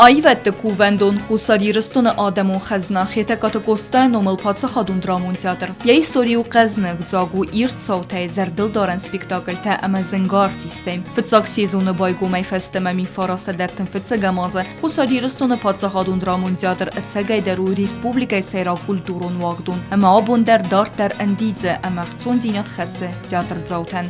Аивӕдты кувӕндон Хуссар Ирыстоны адӕмон хӕзна Хетӕгкаты Къостайы номыл паддзахадон драмон театр. Йӕ истори у хъӕзныг, дзаг у ирд цаутӕй, зӕрдылдарӕн спектакльтӕ ӕмӕ зынгӕ артисттӕй. Фыццаг сезоны байгомӕй фӕстӕмӕ мифарасӕдӕртын фыццӕгӕм азы Хуссар Ирыстоны паддзахадон драмон театр ӕцӕгӕйдӕр у республикӕйы сӕйраг культурон уагдон ӕмӕ абон дӕр дарддӕр ӕндидзы ӕмӕ ӕхцондзинад хӕссы театрдзаутӕн.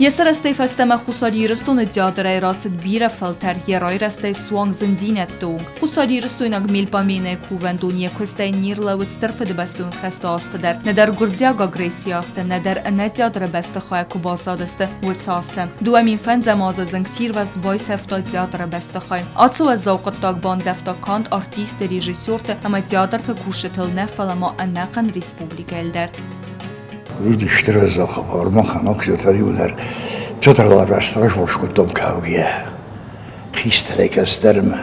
Йӕ сарӕзтӕй фӕстӕмӕ Хуссар Ирыстоны театрӕй рацыд бирӕ фӕлтӕр, йӕ райрӕзтӕй суанг зындзинӕдты онг. Хуссарирыстойнаг Мельпоменӕйы кувӕндон йӕ куыстӕй не рлӕууыд Стыр Фыдыбӕстон хӕсты азты дӕр, нӕдӕр гуырдзиаг агрессийы азты, нӕдӕр ӕнӕ театры бӕстыхайӕ куы баззадысты, уыцы азты. 2005 азы зынгсирвӕзт байсӕфта театры бӕстыхай. Ацы уӕззау хъуыддаг бандӕвта канд артистты, режиссерты ӕмӕ театрты кусджытыл нӕ, фӕлӕ ма ӕнӕхъӕн республикӕйыл дӕр. Уыди стыр уӕззау хабар, махӕн актертӕ иуылдӕр театралон рӕстӕг кодтам кӕугӕйӕ, хистӕрӕй кӕстӕрмӕ.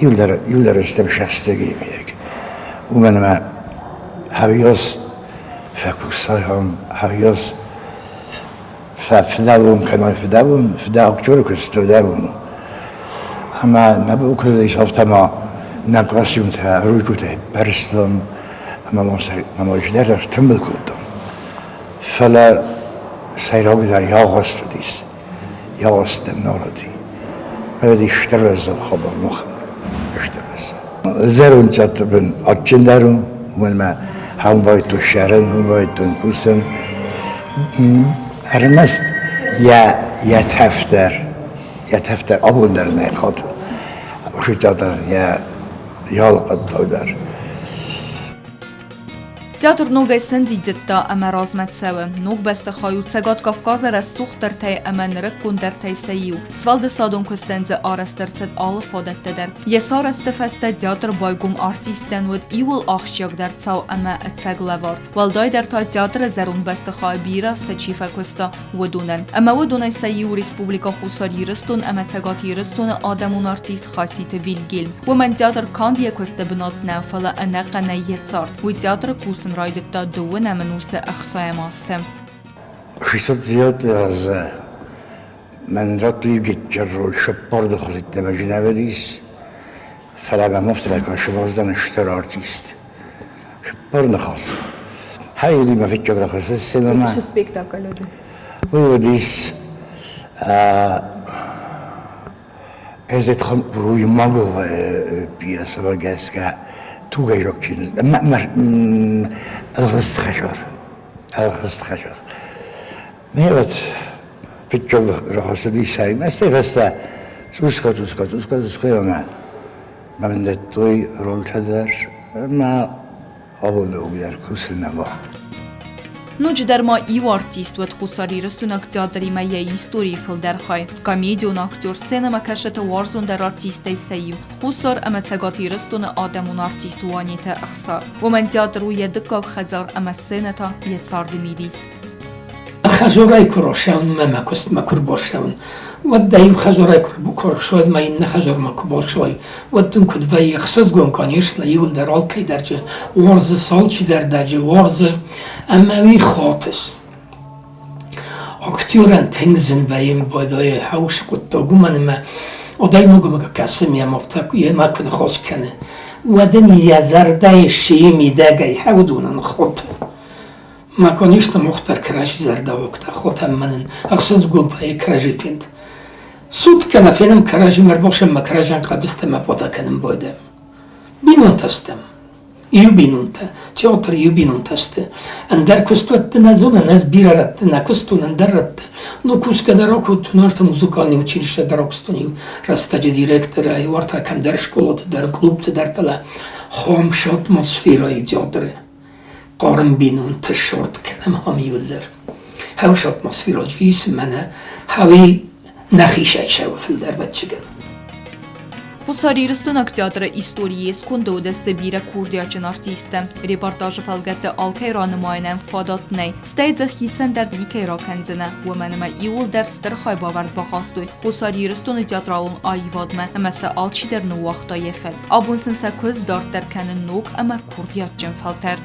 Иуылдӕр, иуылдӕр стӕм сӕхстӕгӕй мийаг. Уымӕн ӕмӕ хӕййос фӕкусайӕм, хӕййос фӕфыдӕбон кӕнай фыдӕбон, фыдӕ актеры куыст фыдӕбон у. Ӕмӕ нӕ куыд ис, афтӕ ма нӕ костюмтӕ ручкӕтӕй ппӕрстам ӕмӕ ма зӕрдӕ стымбыл кодтам. Фӕлӕ сӕйрагдӕр ягъуыст уыдис, ягъуыст нӕ уыди. Уыди стыр уӕззау хабар махӕн, стыр уӕззау. Зӕронд театры бын адджындӕр у, уымӕн ӕмӕ хӕм байдыдтой ссарын, уым байдыдтон кусын. Ӕрмӕст йӕ йӕ тӕф дӕр, йӕ тӕф дӕр абон дӕр нӕ хаты. Уыцы театрӕн йӕ йӕ алы хъӕддаг дӕр. Театр ногӕй сӕндидзыдта ӕмӕ размӕ цӕуы. Ног бӕстыхай у Цӕгат Кавказы рӕсугъддӕртӕй ӕмӕ нырыккондӕртӕй сӕ иу. Сфӕлдыстадон куыстӕн дзы арӕзт ӕрцыд алы фадӕттӕ дӕр. Йӕ сарӕзты фӕстӕ театр байгом артисттӕн уыд иууыл ахсджиагдӕр цау ӕмӕ ӕцӕг лӕвар. Уӕлдайдӕр та театры зӕронд бӕстыхайы бирӕ азты чи фӕкуыста, уыдонӕн. Ӕмӕ уыдонӕй сӕ иу Республикӕ Хуссар Ирыстон ӕмӕ Цӕгат Ирыстоны адӕмон артист Хаситы Вильгельм. Уымӕн театр канд йӕ куысты бынат нӕ, фӕлӕ ӕнӕхъӕнӕй йӕ цард. Уый театры кусын райдыдта дыууынӕм ӕнусы ӕхсайӕм азты. Хицӕддзинӕдты азы мӕн радтой гетджер роль сыппарды хуызӕттӕ зынӕвӕдис, фӕлӕ мӕм афтӕ кӕсы баздӕн стыр артист. Сыппар ныхасы. Хайуди мӕ фыццаг рахӕссы сценӕмӕ. Цы спектакль уыди? Уый уыдис Эзетхан Руймагова пьесӕмӕ гӕсгӕ тугӕйзог чиныг ӕлгъыст хӕсор. Ӕлгъыст хӕсор. Мӕ фыццаг рахӕссыди сӕймӕ, стӕй фӕстӕ цъуска, цъуска, цъуска, цъуска ӕмӕ мӕм дӕттой ролтӕ дӕр ӕмӕ абоны онг дӕр кусын нӕма. Ноджыдӕр ма иу артист уыд хуссарирыстойнаг театримӕ йӕ историйы фылдӕр хай. Комедион актер, сценӕмӕкӕсджыты уарзондӕр артисттӕй сӕ иу, Хуссар ӕмӕ Цӕгат Ирыстоны адӕмон артист Уанеты Ӕхсар. Уымӕн театр у йӕ дыккаг хӕдзар ӕмӕ сценӕ та йӕ царды мидис. Хӕзорӕй куы росӕун мӕ мӕ куыстмӕ куы рбоссӕун, уӕд дӕ иу хӕзорӕй куы росой, мӕ иннӕ хӕзормӕ куы босой, уӕд дын куыд вӕййы ӕхсызгон, конечно, иуылдӕр алкӕйдӕрджы уарзы, алчидӕр дӕджы уарзы, ӕмӕ уый хатыс. Актерӕн тынг зын вӕййы байдайы хӕусы хъуыддаг, уымӕн ӕмӕ адӕймагмӕ куы кӕсы ӕмӕ афтӕ йемӕ куы ныхас кӕны, уӕд ын йӕ зӕрдӕйы сийы мидӕгӕй уыдонӕн хоты. Ма, конечно, мохтар кӕрӕдзи зӕрдӕуӕгтӕ хотӕн мӕнӕн ӕхсызгон вӕййы кӕрӕдзи фенд. Суд кӕнӕ фенӕм кӕрӕдзимӕ ӕрбахсӕм мӕ кӕрӕдзийӕн хъӕбыстӕ мӕ пъатӕ кӕнын байдайӕм. Бинонтӕ стӕм. Иу бинонтӕ, театр иу бинонтӕ сты. Ӕндӕр куыстуӕтты нӕ зонын, ӕз бирӕ рӕтты нӕ куыстон, ӕндӕр рӕтты. Ну, кусгӕ дӕр акодтон, уӕртӕ музыкальный училище дӕр акуыстон иу рӕстӕджы директорӕй, уӕртӕ кӕмдӕр скъолаты дӕр, клубты дӕр, фӕлӕ хомс атмосферӕйы театры хъарм бинонты сорт кӕнӕм ам иуылдӕр. Хӕус атмосферӕ ис, мӕнӕ хӕуи нӕхи сӕйсӕуы фылдӕр вӕдчыгӕн. Хуссар-Ирыстонаг театры историйы сконды уыдысты бирӕ курдиатджын артисттӕ. Репортажы фӕлгӕтты алкӕй ранымайынӕн фадат нӕй. Стӕй дзы хицӕн дӕр никӕй ракӕндзынӕ, уымӕн ӕмӕ иууылдӕр стыр хайбавӕрд бахастой Хуссар Ирыстоны театралон аивадмӕ ӕмӕ сӕ алчидӕр ныууагъта йӕ фӕд. Абон сын сӕ куыст дарддӕр кӕны ног ӕмӕ курдиатджын фӕлтӕр.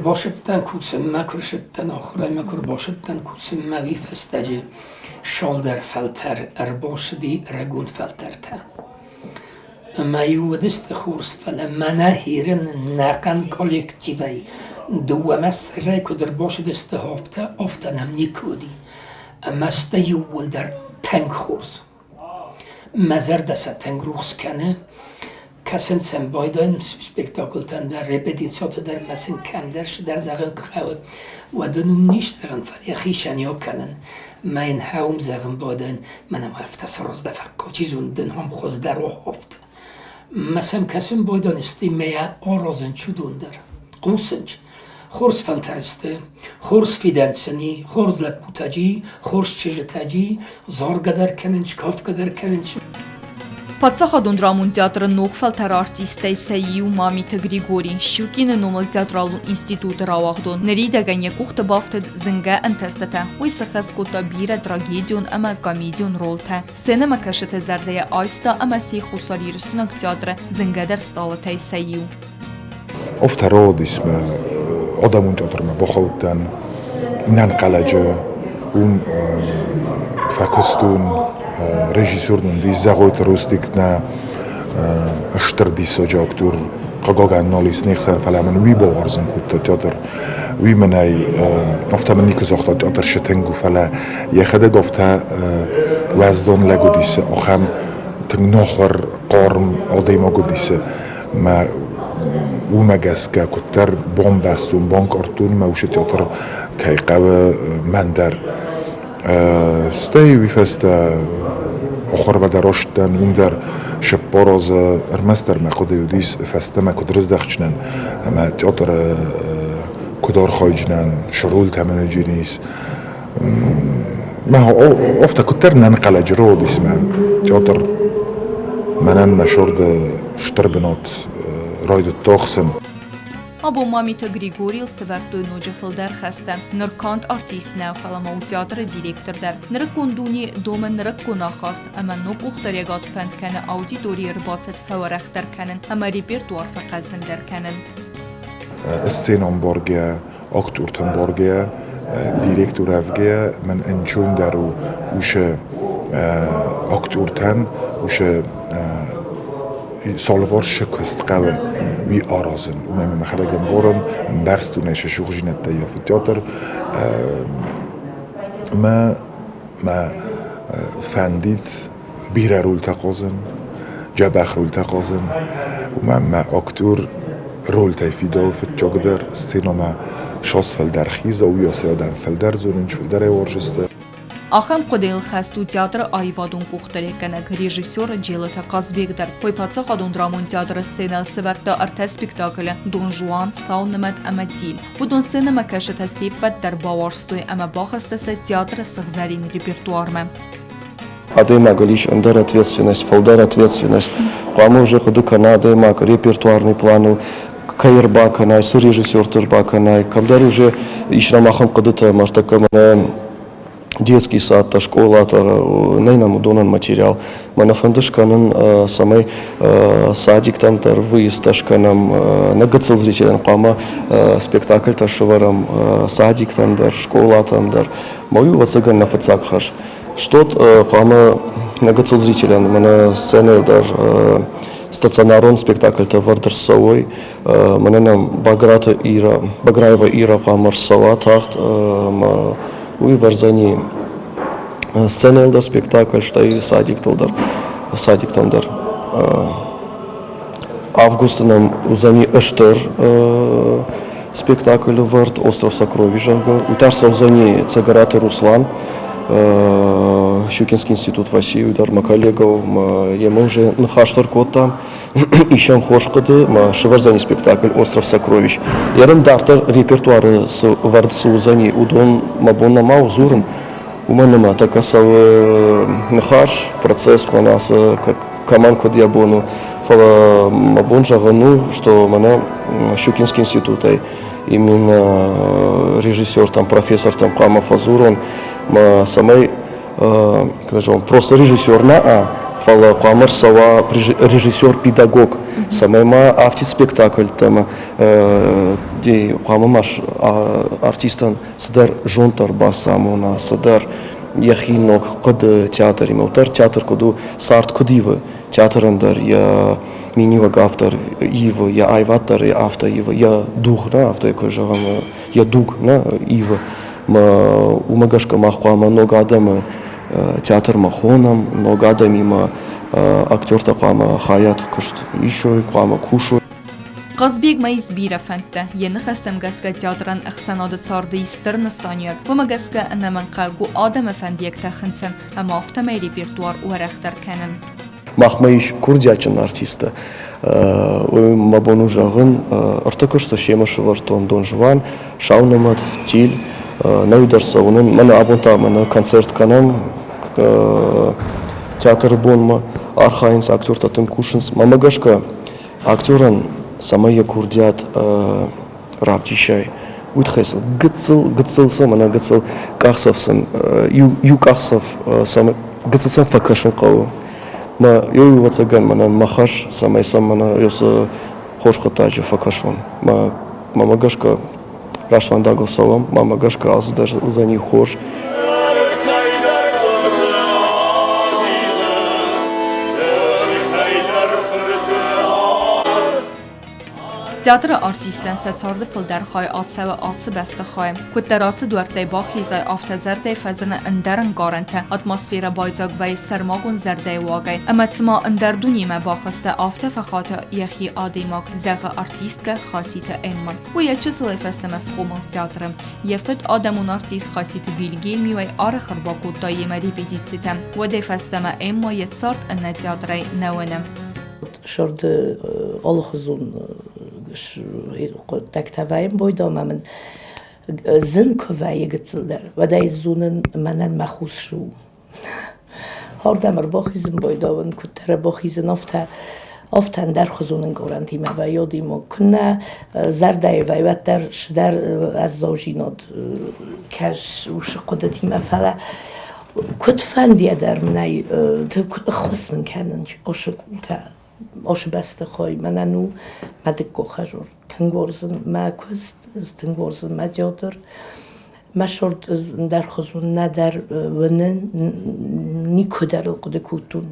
Бацыдтӕн кусынмӕ, куы рцыдтӕн ахуырӕй мӕ куы рбацыдтӕн кусынмӕ, уый фӕстӕджы цалдӕр фӕлтӕр ӕрбацыди рагон фӕлтӕртӕ. Ӕмӕ-иу уыдысты хорз, фӕлӕ мӕнӕ хирын нӕхъӕн коллективӕй дыууӕмӕ сӕрӕй куыд ӕрбацыдысты, афтӕ, афтӕ нӕм никуы уыди. Ӕмӕ сты иууылдӕр тынг хорз. Мӕ зӕрдӕ сӕ тынг рухс кӕны. Кӕсын сӕм байдайын спектаклтӕн дӕр, репетициты дӕр мӕ сын кӕмдӕр цыдӕр зӕгъын хъӕуы, уӕд ын уым ницы зӕгъын, фӕлӕ йӕхицӕн йо кӕнын. Мӕ йын хӕуым зӕгъын байдайын, мӕнӕ ма афтӕ сараздӕ фӕхъхъау, чи зоны дын ам хуыздӕр охофт. Мӕ сӕм кӕсын байдайын, стӕй мӕ аразын чудон дӕр. Хъусынч. Хорз фӕлтӕр сты, хорз фидӕн сын и, хорз лӕппутӕ джи, хорз чызджытӕ джи, заргӕ дӕр кӕнынц, кафгӕ дӕр кӕнынц. Паддзахадон драмон театры ног фӕлтӕры артисттӕй сӕ иу Мамиты Григорий, Щукины номыл театралон институты рауагъдон. Ныридӕгӕн йӕ къухты бафтыд зынгӕ ӕнтӕстытӕ. Уый сыххӕст кодта бирӕ трагедион ӕмӕ комедион ролтӕ. Сценӕмӕкӕсджыты зӕрдӕйӕ айста ӕмӕ сси хуссарирыстойнаг театры зынгӕдӕр стъалытӕй сӕ иу. Афтӕ рауадис мӕ адӕмон театрмӕ бахаудтӕн нӕнхъӕлӕджы. Уым фӕкуыстон режиссер нын уыдис Зӕгъойты Рустик, нӕ стыр диссаджы актер. Хъыгагӕн нал ис не хсӕн, фӕлӕ мын уый бауарзын кодта театр. Уый мӕнӕй афтӕ мын никуы загъта, театр сытынг у, фӕлӕ йӕхӕдӕг афтӕ уӕздан лӕг уыдис, ахӕм тынг нахуыр, хъарм адӕймаг уыдис. Мӕ уымӕ гӕсгӕ куыддӕр бомбӕстон, банкъардтон мӕ уыцы театр кӕй хъӕуы мӕн дӕр. Стӕй уый фӕстӕ ахуырмӕ дӕр ацыдтӕн, уым дӕр цыппар азы ӕрмӕстдӕр мӕ хъуыды уыдис фӕстӕмӕ куыд рыздӕхдзынӕн ӕмӕ театры куыд архайдзынӕн, цы рольтӕ мын уыдзӕнис. Мӕ афтӕ куыддӕр нӕнхъӕлӕджы рауадис мӕ театр мӕнӕн мӕ сӕрды стыр бынат райдыдта ахсын. Абон Мамиты Григорийыл сӕвӕрдтой ноджы фылдӕр хӕстӕ. Ныр канд артист нӕ, фӕлӕ ма у театры директор дӕр. Нырыккон дуне домы нырыккон ахаст ӕмӕ ног къухдариӕгад фӕнд кӕны аудиторийы ӕрбацыд фӕуӕрӕхдӕр кӕнын ӕмӕ репертуар фӕхъӕздыгдӕр кӕнын. Сценон боргӕ, актертӕн боргӕ, директор ӕвгӕ мӕн ӕнцондӕр у уыцы актертӕн, уыцы Салвар шы куыст хъӕуы, уый аразын. Уымӕн ӕмӕ мӕхӕдӕг ӕмбарын, ӕмбӕрстон ӕй сӕ сгуыхтдзинӕдтӕ йӕ театр. Мӕ мӕ фӕндид бирӕ рольтӕ хъазын, дзӕбӕх рольтӕ хъазын. Уымӕн мӕ актер рольтӕй фидауы фыццагдӕр сценӕмӕ сас фылдӕр хиза, уыйас адӕм фылдӕр зонынц, фылдӕр ӕй уарзысты. Ахӕм хъуыдыйыл хӕст у театры аивадон къухдариуӕггӕнӕг, режиссер Джелыты Хъазбег дӕр. Уый паддзахадон драмон театры сценӕйыл сӕвӕрдта ӕртӕ спектаклы «Дон Жуан», «Сау нымӕт» ӕмӕ «Тиль». Уыдон сценӕмӕкӕсджытӕ се ппӕт дӕр бауарзтой ӕмӕ бахаста сӕ театры сыгъзӕрин репертуармӕ. Адӕймагыл ис ӕндӕр ответственность, фылдӕр ответственность. Хъуамӕ уже хъуыды кӕна адӕймаг репертуарный планыл, кӕй ӕрбакӕнай, цы режиссерты ӕрбакӕнай, кӕмдӕр уже ис нӕм ахӕм хъуыдытӕ, ӕмӕ мӕнӕ детский садтӕ, скъолатӕ, нӕй нӕм уыдонӕн материал. Мӕ нӕ фӕнды скӕнын, цӕмӕй садиктӕм дӕр выездтӕ скӕнӕм, нӕ гыццыл зрителӕн хъуамӕ спектакльтӕ сӕвӕрӕм садиктӕм дӕр, скъолатӕм дӕр. Мӕ уый, ӕвӕццӕгӕн, нӕ фыццаг хӕс. Что хъуамӕ нӕ гыццыл зрителӕн мӕнӕ сценӕйыл дӕр стационарон спектакльтӕ ӕвӕрд ӕрцӕуой. Мӕнӕ нӕм Баграты Ира, Баграева Ира хъуамӕ ӕрцӕуа тагъд ӕмӕ уый вӕрдзӕни сценӕйыл дӕр спектакль, стӕй садиктыл дӕр, садиктӕм дӕр. Августы нӕм уыдзӕни стыр спектакль ӕвӕрд «Остров сокровищ», зӕгъгӕ. Уый та рцӕудзӕни Цӕгӕраты Руслан, Щукинский институт Василий дӕр мӕ коллега у, мӕ йемӕ уже ныхас дӕр кодтам. Исӕм хорз хъуыды, мӕ сывӕрдзӕни спектакль «Остров сокровищ». Ерын дарддӕр репертуары цы ӕвӕрд цы уыдзӕни, уыдон мӕ бон нӕма у дзурын, уымӕн ӕмӕ тӕккӕ цӕуы ныхас, процесс, мӕнӕ ацы кӕмӕн куыд йӕ бон у. Фӕлӕ мӕ бон зӕгъын у, что мӕнӕ Щукинский институтӕй именно режиссертӕм, профессортӕм хъуамӕ фӕдзурон, мӕ цӕмӕй зӕгъон, просто режиссер нӕ, фӕлӕ хъуамӕ рцӕуа режиссер-педагог, цӕмӕй ма афтид спектакльтӕм хъуамӕ ма артистӕн цыдӕр зонд дӕр бацамона, цыдӕр йӕхи ног хъуыды театримӕ. Уӕддӕр театр куыд у, цард куыд ивы, театрӕн дӕр йӕ миниуӕг афтӕ ивы, йӕ аивад дӕр афтӕ ивы, йӕ дуг нӕ афтӕ куы зӕгъӕм, йӕ дуг нӕ ивы. Уымӕ гӕсгӕ мах хъуамӕ ног адӕмы театрмӕ хонӕм, ног адӕмимӕ актертӕ хъуамӕ хайад куыст исой, хъуамӕ кусой. Хъазбегмӕ ис бирӕ фӕндтӕ. Йӕ ныхӕстӕм гӕсгӕ театрӕн ӕхсӕнады царды ис стыр нысаниуӕг. Уымӕ гӕсгӕ ӕнӕмӕнгхъӕуг у адӕмы фӕндиӕгтӕ хынцын ӕмӕ афтӕмӕй репертуар уӕрӕхдӕр кӕнын. Махмӕ ис курдиатджын артисттӕ. Уый мӕ бон у зӕгъын, ӕртӕ куысты семӕ сӕвӕрдтон Дон Жуан, Сау нымӕт, Тиль. Нӕуи дӕр цӕуынын. Мӕнӕ абон та мӕнӕ концерт кӕнӕм театры бонмӕ. Архайынц, актертӕ тынг кусынц. Мӕнмӕ гӕсгӕ, актерӕн цӕмӕй йӕ курдиат равдисай, уый тыххӕй сын гыццыл, гыццыл сӕм ӕнӕ гыццыл къахдзӕф сын, иу къахдзӕф сӕм гыццыл сӕм фӕкӕсын хъӕуы. Мӕ иу ӕвӕццӕгӕн мӕнӕн мӕ хӕс, цӕмӕй сӕм мӕнӕ уыцы хорз хъуыддаджы фӕкӕсон. Мӕ мӕмӕ гӕсгӕ раст фӕндагыл цӕуӕм, мӕмӕ гӕсгӕ алцыдӕр уыдзӕни хорз. Театры артисттӕн сӕ царды фылдӕр хай ацӕуы ацы бӕстыхайы. Куыддӕр ацы дуӕрттӕй бахизай, афтӕ зӕрдӕйы фӕзыны ӕндӕр ӕнкъарӕнтӕ, атмосферӕ байдзаг вӕййы сӕрмагонд зӕрдӕйы уагӕй. Ӕмӕ цыма ӕндӕр дунемӕ бахызтӕ, афтӕ фӕхаты йӕхи адӕймаг, зӕгъы артисткӕ Хаситы Эмма. Уый йӕ чысылӕй фӕстӕмӕ схъомыл театры. Йӕ фыд, адӕмон артист Хаситы Вильгельм-иу ӕй арӕх ӕрбакодта йемӕ репетицитӕм. Уӕдӕй фӕстӕмӕ Эмма йӕ цард ӕнӕ театрӕй нӕ уыны. Сӕрды алыхуызон хъуыддӕгтӕ вӕййын бойдамӕ мын зын куы вӕййы гыццылдӕр, уӕд ӕй зонын, мӕнӕн мӕ хус у. Ардӕм ӕрбахизын байдауын, куыддӕр ӕрбахизын, афтӕ афтӕ ӕндӕрхуызон ӕнкъарӕнтимӕ вӕййы адӕймаг. Куыннӕ зӕрдӕйы вӕййы, уӕддӕр цыдӕр ӕззаузинад кӕс усы хъуыдытимӕ, фӕлӕ куыдфӕндыйӕ дӕр мын ӕй ӕххуыс мын кӕнынц усы къултӕ, усы бӕстыхай. Мӕнӕн у мӕ дыккаг хӕдзар. Тынг уарзын мӕ куыст, тынг уарзын мӕ театр. Мӕ сорт ӕндӕрхуызон нӕдӕр уынын, никуыдӕр ыл хъуыды кодтон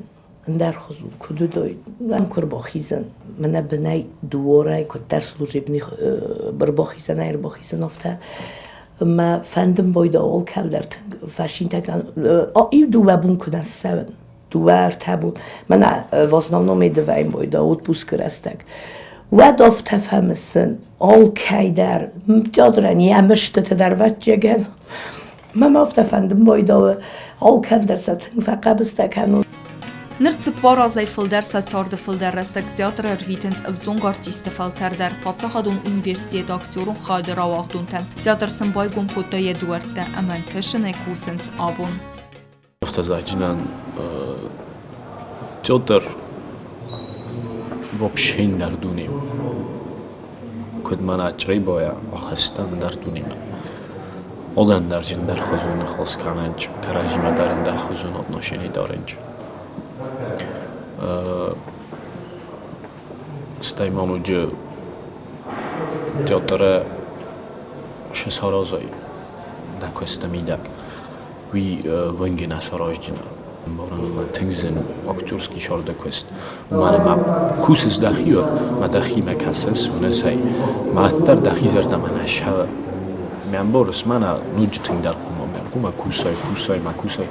ӕндӕрхуызон куыд уыдаид. Ам куы ӕрбахизӕн, мӕнӕ бынӕй дуарӕй куыддӕр служебный ӕрбахизӕнӕй ӕрбахизӕн, афтӕ мӕ фӕндын байдауыл кӕмдӕр тынг фӕсинтӕ иу дыууӕ бон куы нӕ ссӕуын, дыууӕ ӕртӕ бон, мӕнӕ в основном дывӕйын байдау отпускы рӕстӕг. Уӕд афтӕ фӕмысын алкӕй дӕр, театрӕн йӕ мыстыты дӕр ӕвӕццӕгӕн. Мӕм афтӕ фӕнды байдауы алкӕм дӕр сӕ тынг фӕхъӕбыстӕ кӕнон. Ныр 4 азӕй фылдӕр сӕ царды фылдӕр рӕстӕг театры ӕрвитынц ӕвзонг артистты фӕлтӕр дӕр, паддзахадон университеты актерон хайады рауагъдонтӕн. Театр сын байгом кодта йӕ дуӕрттӕ ӕмӕ ӕнтысынӕй кусынц абон. Автозаджынӕн театр вообще ӕндӕр дуне у. Куыд мӕнӕ Чъребайӕ ахызтӕн ӕндӕр дунемӕ. Уӕд ӕндӕр ӕндӕрхуызон ныхас кӕнӕнч, кӕрӕдзимӕ дӕр ӕндӕрхуызон отношени дарӕнч. Стӕй ма ноджы театры шы саразай дӕ куысты мидӕг, уый вӕнги нӕ саразджынӕ. Ӕмбарын тынг зын у актерский сӕрды куыст. Уымӕн ӕмӕ кусыс дӕхиуыл, ӕмӕ дӕхимӕ кӕсыс, уыныс ӕй. Маддӕр дӕхи зӕрдӕмӕ нӕ ссӕуы. Ме ӕмбарыс, мӕнӕ ноджы тынгдӕр хъуамӕ ме хъуамӕ кусай, кусай мӕ кусай.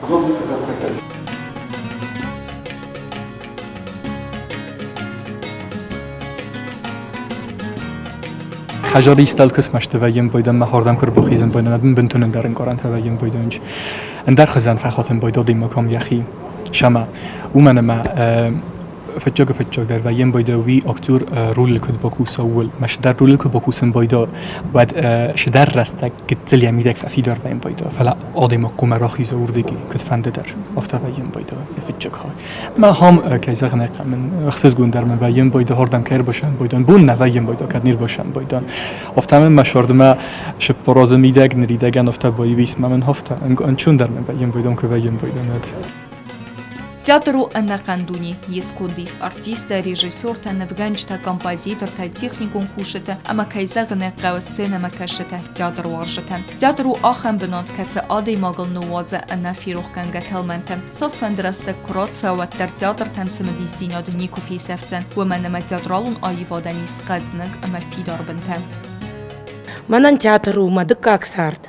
Хӕзары истӕлкы смӕсты вӕййын бойдон мӕ хордӕм куы рбахизын бойдон ӕдын бынтон ӕндӕр ӕнкъарӕнтӕ вӕййын бойдон. Ӕндӕр хуызӕн фӕхатын бойдодимӕ ком йӕхи сӕмӕ. Уымӕн ӕмӕ фыццаг-фыццагдӕр вӕййын байдо уый актер ролыл куыд бакуса, ууыл. Мӕ сыдӕр ролыл куы бакусын байдо, уӕд сыдӕр рӕстӕг гыццыл йӕ мидӕг фӕфидар вӕййын байдо, фӕлӕ адӕймаг хъуамӕ рахиза уырдыги, куыдфӕнды дӕр, афтӕ вӕййын байдо йӕ фыццаг хай. Мӕ ахӕм, кӕй зӕгъын ӕй хъӕуы, ӕхсызгон дӕр мын вӕййын байдо, хордӕм кӕй ӕрбасӕн байдон, бон нӕ вӕййын байдо, кӕд не рбасӕн байдон. Афтӕ мын мӕ сӕрдмӕ сыппор азы мидӕг ныридӕгӕн афтӕ баивис мӕ мын афтӕ ӕнцондӕр мын вӕййын байдон, куы вӕййын байдон, уӕд. Театр у ӕнӕхъӕн дуне. Йе сконды ис артисттӕ, режиссертӕ, нывгӕнджытӕ, композитортӕ, техникон кусджытӕ ӕмӕ, кӕй зӕгъын ӕй хъӕуы, сценӕмӕкӕсджытӕ, театруарзджытӕ. Театр у ахӕм бынат, кӕцы адӕймагыл ныууадзы ӕнӕферохгӕнгӕ тӕлмӕнтӕ. Цасфӕнды рӕстӕг куы рацӕуа, уӕддӕр театртӕм цымыдисдзинад никуы фесӕфдзӕн, уымӕн ӕмӕ театралон аивадӕн ис хъӕзныг ӕмӕ фидар бынтӕ. Мӕнӕн театр у мӕ дыккаг цард.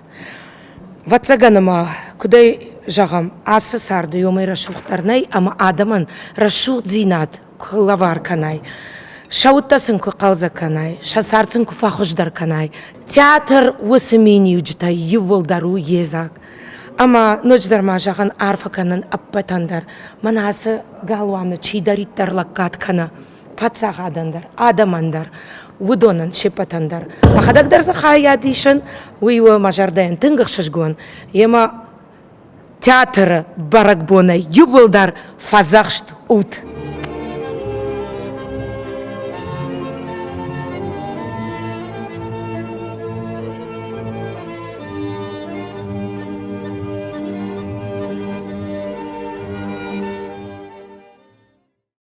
Ӕвӕццӕгӕн ӕмӕ, куыдӕй зӕгъӕм, ацы царды уымӕй рӕсугъддӕр нӕй ӕмӕ адӕмӕн рӕсугъддзинад куы лӕвар кӕнай, сӕ удтӕ сын куы хъӕлдзӕг кӕнай, сӕ цард сын куы фӕхуыздӕр кӕнай. Театр уыцы миниуджытӕй иууылдӕр у йедзаг. Ӕмӕ ноджыдӕр ма зӕгъын, арфӕ кӕнын ӕппӕтӕн дӕр, мӕнӕ ацы галуаны чидӕриддӕр лӕггад кӕны, паддзахадӕн дӕр, адӕмӕн дӕр, уыдонӕн се ппӕтӕн дӕр. Мӕхӕдӕг дӕр дзы хайад исын, уый у мӕ зӕрдӕйӕн тынг ӕхсызгон. Йемӕ театры бӕрӕгбонӕй иууылдӕр фӕдзӕхст ут!